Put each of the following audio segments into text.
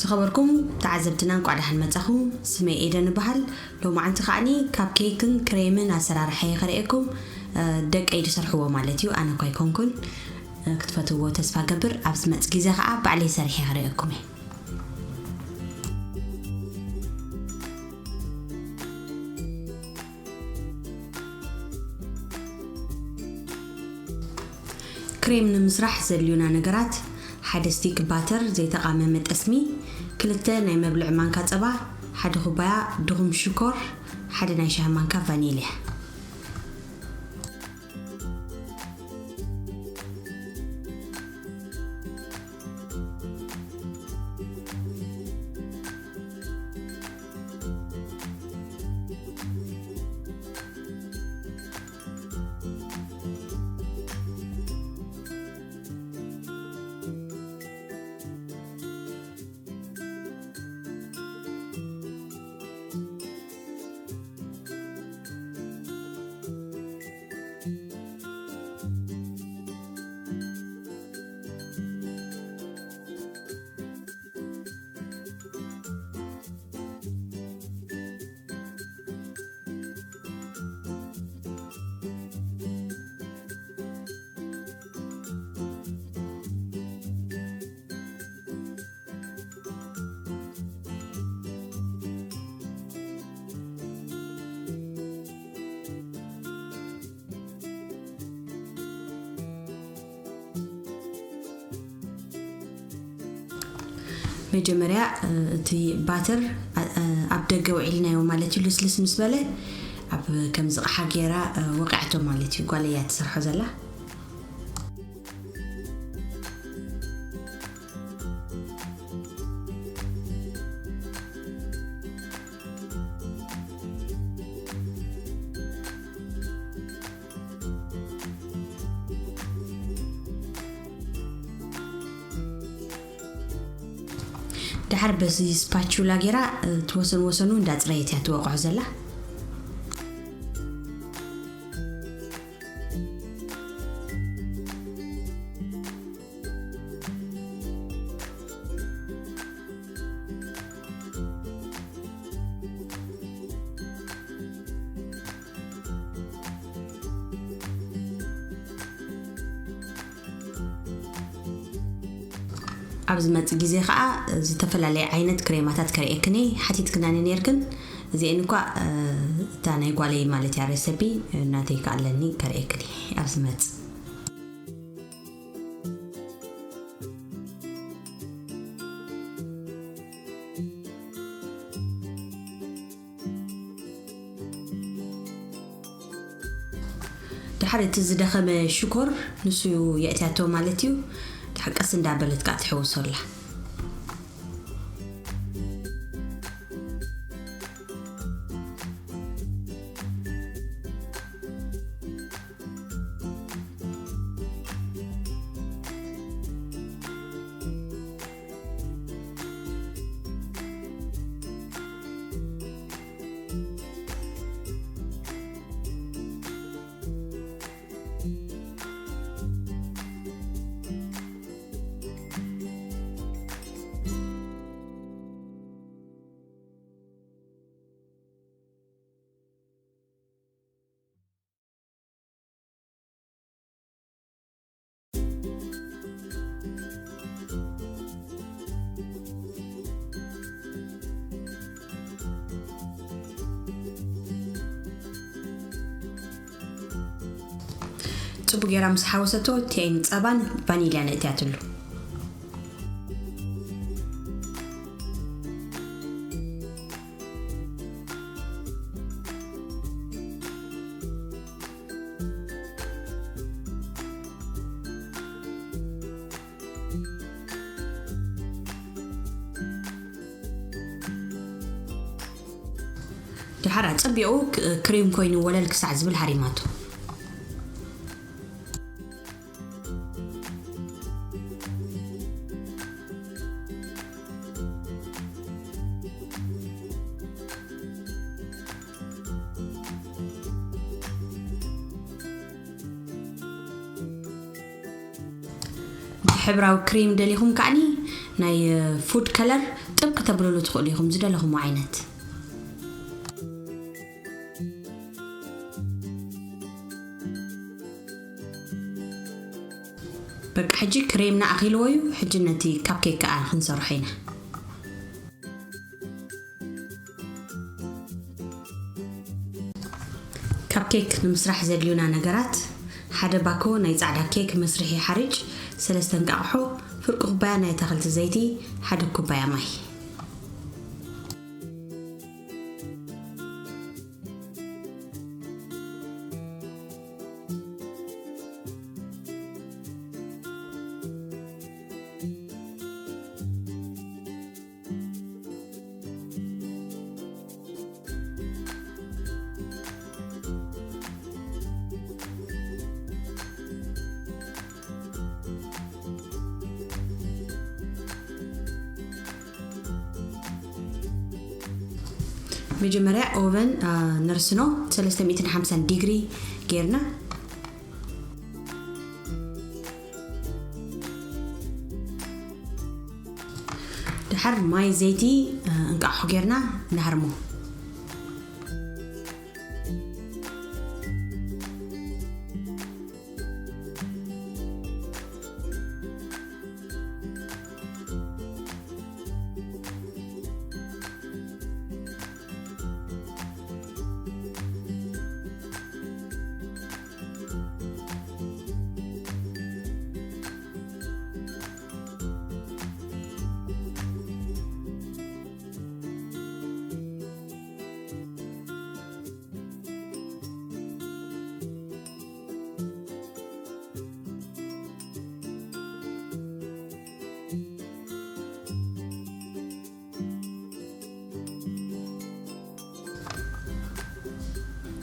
ዝኸበርኩም ተዓዘብትና፣ እንቋዕ ደሓን መጻኹም። ስመይ ኤደን እበሃል። ሎማዓንቲ ከዓኒ ካብ ኬክን ክሬምን ኣሰራርሓ እየ ከርእየኩም። እ፣ ደቀይ ዝሰርሕዎ ማለት እዩ፣ ኣነ እኳ ኣይኮንኩን። እ፣ ክትፈትውዎ ተስፋ ገብር። ኣብ ዝመጽእ ግዜ ከኣ ባዕለይ ሰሪሐ ከርእየኩም እየ። ክሬም ንምስራሕ ዘድልዩና ነገራት፣ ሓደ ስቲክ ባተር፣ ዘይተቓመመ ጠስሚ፣ ክልተ ናይ መብልዒ ማንካ ጸባ፣ ሓደ ኩባያ ድኹም ሽኮር፣ ሓደ ናይ ሻሂ ማንካ ቫኒልያ። መጀመርያ፣ እ፣ እቲ ባተር፣ እ፣ እ፣ ኣብ ደገ ውዒልናዮ ማለት እዩ። ልስልስ ምስ በለ፣ ኣብ ከምዚ ቕሓ ገይራ፣ እ፣ ወቒዓቶ ማለት እዩ። ጓል እያ ትሰርሖ ዘላ። ደሓር በዚ ስፓቹላ ጌራ፣ እ፣ እቲ ወሰን ወሰኑ እንዳጽረየት እያ ትወቕዖ ዘላ። ኣብ ዝመጽእ ግዜ ኸኣ ዝተፈላለየ ዓይነት ክሬማታት ከርእየክን እየ። ሓቲትክናኒ ነይርክን። እዚአን እኳ፣ እ፣ እታ ናይ ጓለይ ማለት እያ ሬሰፒ፣ ናተይ ከኣ ኣለኒ ከርእየክን እየ ኣብ ዝመጽእ። ድሓር እቲ ዝደኸመ ሽኮር ንሱ የእትያቶ ማለት እዩ። ድሓር ቀስ እንዳበለት ከዓ ትሕውሶ ኣላ። ጽቡቅ ጌራ ምስ ሓወሰቶ፣ ቲኣይን ጸባን ቫኒልያን እትያትሉ። ድሓር ኣጸቢቑ ክ-፣ ክሬም ኮይኑ ወለል ክሳዕ ዝብል ሃሪማቶ። ሕብራዊ ክሬም ደሊኹም ከዓኒ ናይ ፉድ ከለር ክትብልሉ ትኽእሉ ኢኹም ዝደለኹምዎ ዓይነት። በቃ ሕጂ ክሬምና ኣኺልዎ እዩ። ሕጂ ነቲ ካፕ ኬክ ከኣ ክንሰርሖ ኢና። ካፕ ኬክ ንምስራሕ ዘድልዩና ነገራት፣ ሓደ ባኮ ናይ ጻዕዳ ኬክ መስርሒ ሓርጭ፣ ሰለስተ እንቃቕሖ፣ ፍርቂ ኩባያ ናይ ኣታኽልቲ ዘይቲ፣ ሓደ ኩባያ ማይ። መጀመርያ ኦቨን፣ አ፣ ነርስኖ ሰለስተ ሚእትን ሓምሳን ዲግሪ ጌርና፣ ድሓር ማይ ዘይቲ፣ አ፣ እንቃቑሖ ጌርና ንሃርሞ።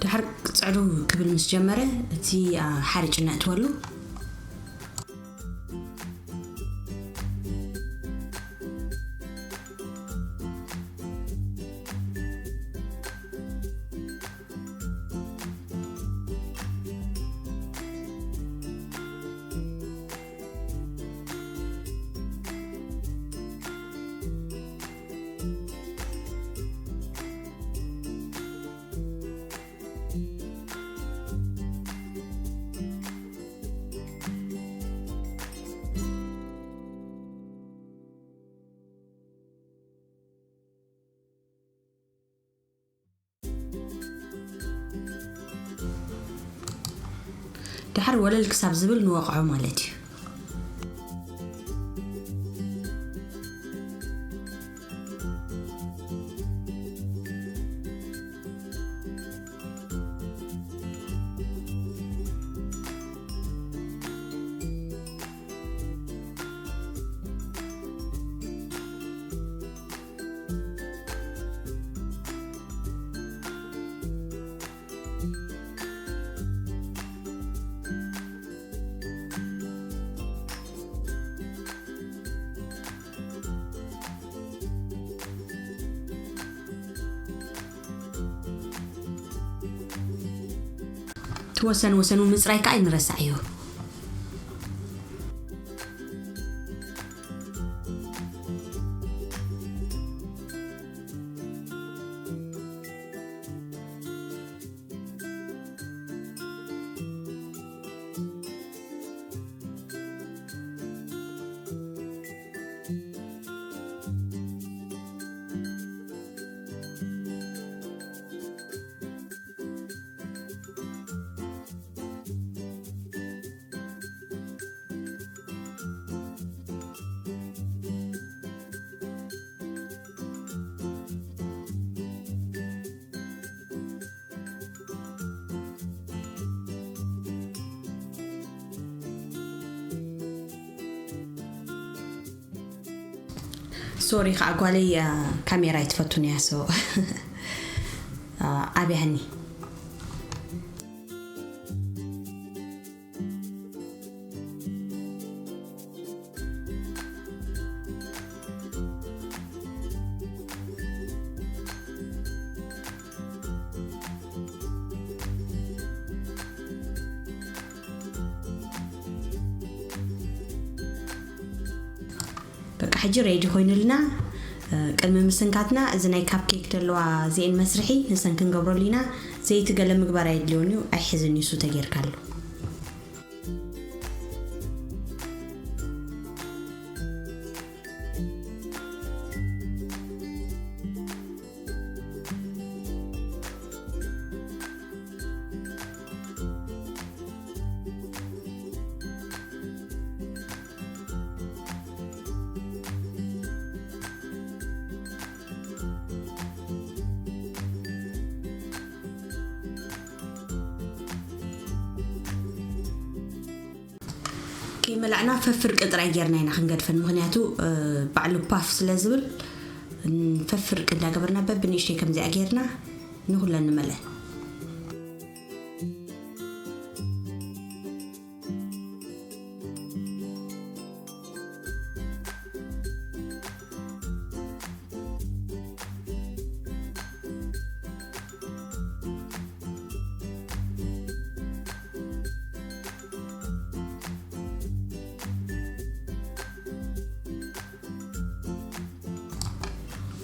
ድሓር ጽዕዱ ክብል ምስ ጀመረ፣ እቲ፣ አ፣ ሓርጭ ነእትወሉ። ድሓር ወለል ክሳብ ዝብል ንወቕዖ ማለት እዩ። እቲ ወሰን ወሰኑ ምጽራይ ከኣ ኣይንረሳዕዮ። ሶሪ ከዓ ጓለይ፣ አ፣ ካሜራ ኣይትፈቱን እያ፣ ሶ፣ አ፣ ኣብያኒ። በቃ ሕጂ ሬዲ ኮይኑልና፣ ቅድሚ ምስንካትና እዚ ናይ ካፕ ኬክ ዘለዋ እዚኤን መስርሒ ንሰን ክንገብረሉ ኢና። ዘይቲ ገለ ምግባር ኣይድልዮን እዩ፣ ኣይሕዝን እዩ እሱ ተጌርካሉ። ከይመላእና ፈፍርቂ ጥራይ ጌርና ኢና ክንገድፈን፣ ምኽንያቱ ባዕሉ ፓፍ ስለ ዝብል። ፈፍርቂ እንዳገበርና በብንእሽተይ ከምዚኣ ጌርና ንኹለን ንመልአን።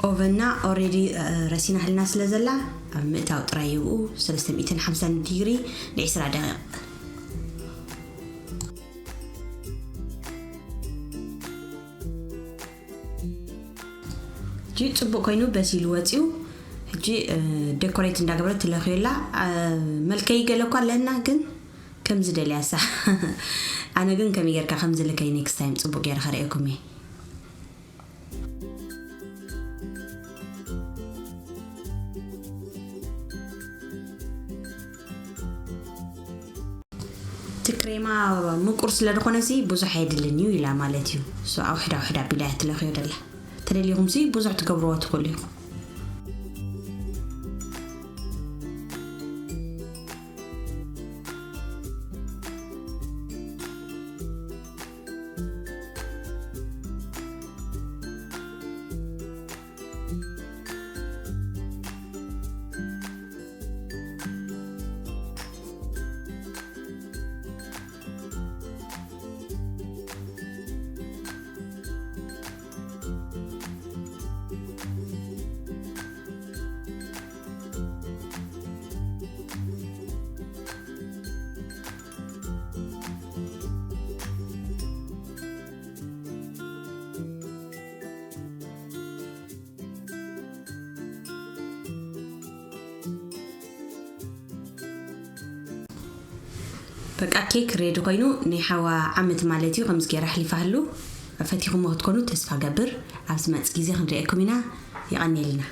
ኦቨንና ኦሬዲ ረሲና ህልና ስለ ዘላ ኣብ ምእታው ጥራይ ይብኡ። ሰለስተ ሚእትን ሓምሳን ዲግሪ ንዒስራ ደቂቕ። ሕጂ ጽቡቕ ኮይኑ በሲሉ ወጺኡ። ሕጂ ደኮሬት እንዳገበረት ትለኽዮ ኣላ። መልከይ ገለ እኳ ኣለና፣ ግን ከም ዝደልያ እሳ። ኣነ ግን ከመይ ጌርካ ከም ዝልከይ ኔክስት ታይም ጽቡቕ ጌረ ከርእየኩም እየ። እቲ ክሬማ ምቁር ስለ ዝኾነ ሲ ብዙሕ ኣይድልን እዩ ኢላ ማለት እዩ። ሶ ኣውሕዳ ውሕዳ ኣቢላ እያ ትለኽዮ ደላ። ተደሊኹም ሲ ብዙሕ ትገብርዎ ትኽእሉ ኢኹም። በቃ ኬክ ሬዲ ኮይኑ ናይ ሓዋ ዓመት ማለት እዩ። ከምዚ ገይረ ኣሕሊፋ ህሉ። ፈቲኹሞ ክትኮኑ ተስፋ ገብር። ኣብ ዝመጽእ ግዜ ክንርእየኩም ኢና። የቐንየልና።